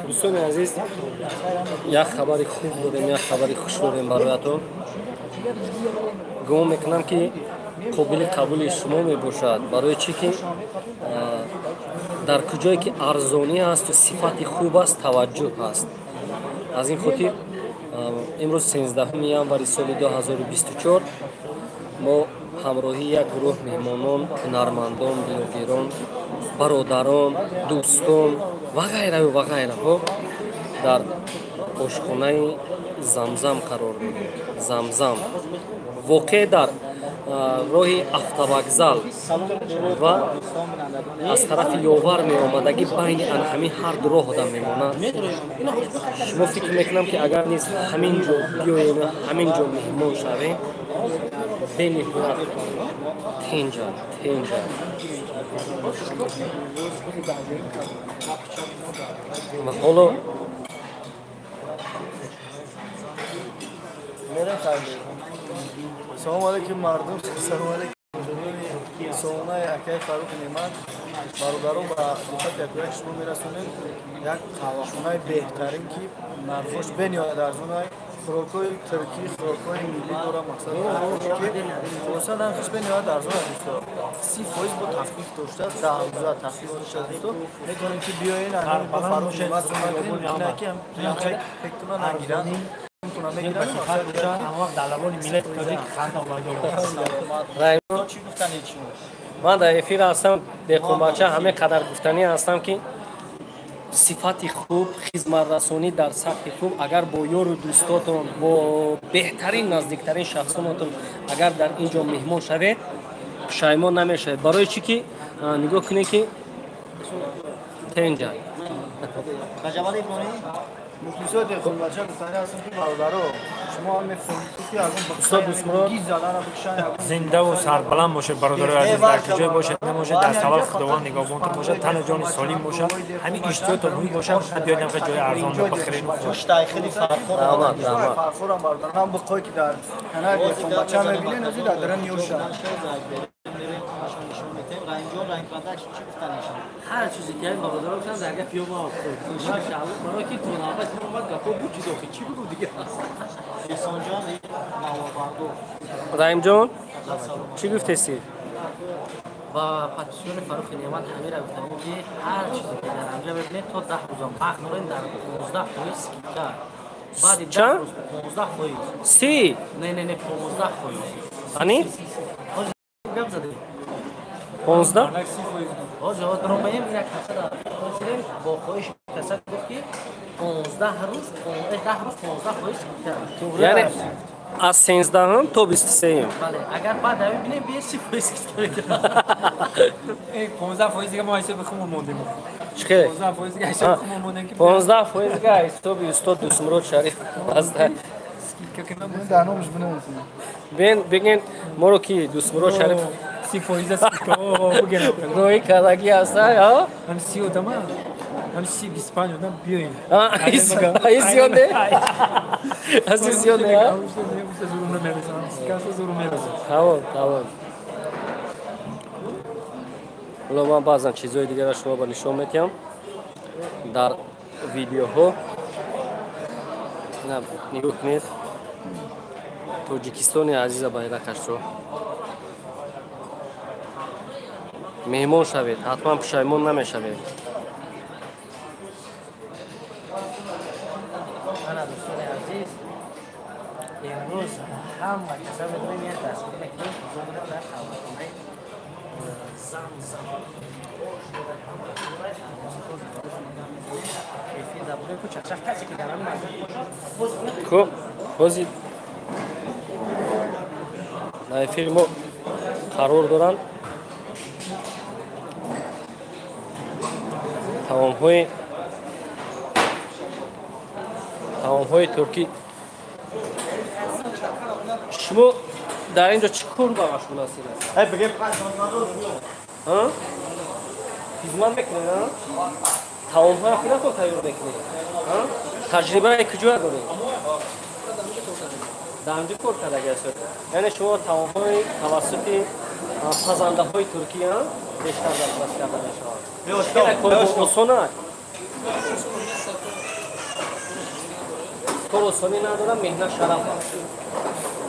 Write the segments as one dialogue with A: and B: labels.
A: Дӯстони азиз, як хабари хуб дорем, як хабари хуш дорем бароятон. Гумон мекунам, ки қобили қабули шумо мебошад. Барои чӣ ки дар куҷое ки арзонӣ ҳасту сифати хуб аст, таваҷҷӯҳ ҳаст. Аз ин хотир имрӯз, 13 январи соли 2024, мо ҳамроҳи як гурӯҳ меҳмонон, ҳунармандон, блогерон, бародарон, дӯстон ва ғайраю ва ғайраҳо дар ошхонаи Замзам қарор дорем. Замзам воқеъ дар роҳи автовокзал ва аз тарафи Ёвар меомадагӣ, байни ана ҳамин ҳар ду роҳ одам мемонад. Шумо фикр мекунам, ки агар низ ҳамин ҷо биёем, ҳамин ҷо меҳмон шавем, бениҳоят тинҷа, тинҷа. Ва ҳоло
B: Салому алейкум, мардум, салому алейкум, сомонаи акаи Фаррух Неъмат. Бародарон, ба диққати якояк шумо мерасонем як қаҳвахонаи беҳтарин, ки нархош бениҳоят арзонай, хӯрокҳои туркӣ, хӯрокҳои миллӣ дора. Мақсад ки хулоса, нархаш бениҳоят арзон аст, дӯсто. 30% бо тахфиф доштааст, 10 рӯза тахфиф доштааст. Дӯсто, метавонем ки биёен, бо Фаррух Неъмат суҳбат кунем, ки пектуна нагиранд.
C: Миллати тоҷик.
A: Ман дар эфир ҳастам, деҳқонбача. Ҳаме қадар гуфтанӣ ҳастам, ки сифати хуб, хизматрасонӣ дар сатҳи хуб. Агар бо ёру дӯстотон, бо беҳтарин, наздиктарин шахсонотон агар дар ин ҷо меҳмон шавед, пушаймон намешавед. Барои чӣ ки нигоҳ кунед, ки тенҷа.
B: Мухлисои деҳқонбача, гуфтанӣ ҳастам, ки бародаро, шумо ҳам мефаҳмед, ки аз
A: Устод Дӯстмурод.
B: Задана бикшан.
C: Зиндаву сарбаланд бошед, бародарои азиз, дар куҷое бошед, набошед, дар савол Худованд нигаҳбонтон бошад, тану ҷони солим бошад, ҳамин иштиётон ҳуй бошад. Биёед, ҳамқа ҷои арзон бихӯред.
A: Раҳмат, раҳмат.
B: Фархорам, бародар, ҳам биқое ки дар канали деҳқонбача мебинед, ози дар дарани ёша.
D: Ҳар чизе ки бародарон гуфтанд, дар гап ёба. Машаалло, барои ки то навбат мо омад, гапо буд, чиз охи чӣ буду дига.
A: Раҳимҷон, чӣ гуфтеси?
D: Ба подписчикони Фаррухи Неъмат ҳамира гуфтам, ки ҳар чизе ки дар анҷа мебинед, то 10 рӯзам вақт дорем, дар 15% скидка. Баъди
A: Чанд?
D: 10 рӯз 15%.
A: 30?
D: Не, не, не, 15%.
A: Ани?
D: Гап задем.
A: 15?
D: Ҳозир ҳозир ромаем, як касада расидем, бо хоҳиши каса гуфт, ки 15 рӯз, 10 рӯз 15% скидка.
A: Яъне аз 13-ҳум то 23-юм?
D: Бале, агар баъд ҳамин бинем, бие 30% скидка мекунад.
C: 15% дига мо ҳисоби хумон мондем.
A: Чӣ хел?
C: 15% дига ҳисоби хумон мондем, ки
A: 15% дига ҳисоби устод Дӯстмурод Шариф аст.
C: Скидка кунам.
B: Дар номаш бинависем.
A: Бен бигин моро, ки Дӯстмурод Шариф
C: 30% скидка бигем.
A: роҳи кардагӣ ҳаста.
C: Ҳам 30 одама, ҳам 30, 25 одам биёем.
A: Аз зиёде, аз зиёде. Тамом, тамом. Ҳоло ман баъзан чизҳои дигарро шумо ба нишон медиҳам дар видеоҳо. Нигоҳ кунед, Тоҷикистони азиза, байрақашро. Меҳмон шавед, ҳатман пушаймон намешавед.
D: Ана, дӯстони азиз, имрӯз ҳама каса медонем, як дастгирӣ мекунем. Ҳузур будем дар қаҳвахонаи Замзам. Эфир дар бораи кӯчақчақ, касе ки дар ҳамин наздик бошад.
A: Хуб, ҳозир дар эфири мо қарор доранд таомҳои туркӣ. Шумо дар ин ҷо чӣ кор ба машғул ҳастед? Хизмат мекунед, таомҳоя худатон тайёр мекунед? Таҷрибаи куҷоя доред? Дар инҷо кор кардаги ҳастед? Яъне шумо таомҳои тавассути Пазандаҳои туркия бештар дастрас карда мешаванд. Кор осон аст, кор осонӣ надорад, меҳнат шараф аст.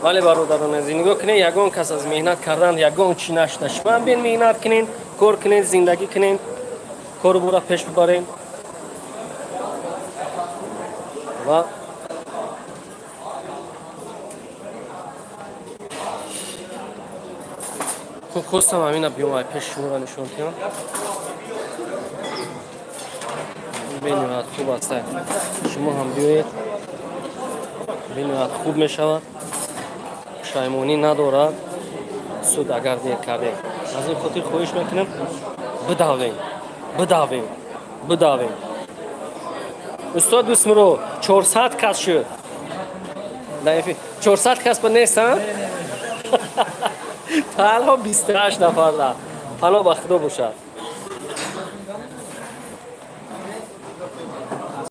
A: Вале бародарон азиз, нигоҳ кунед, ягон кас аз меҳнат кардан ягон чӣ нашуда. Шумо ҳам бин меҳнат кунед, кор кунед, зиндагӣ кунед, кору бора пеш бибаред ва хуб. Хостам ҳамина биём пеш шуморо нишон диҳам. Бениҳоят хуб аст, шумо ҳам биёед, бениҳоят хуб мешавад, пушаймонӣ надорад суд агар дер кардем. Аз ин хотир хоҳиш мекунем, бидавем, бидавем, бидавем. Устод Дӯстмурод, 400 кас шуд. 400 кас ба нест, танҳо 28 нафар. Паноҳ ба Худо бошад.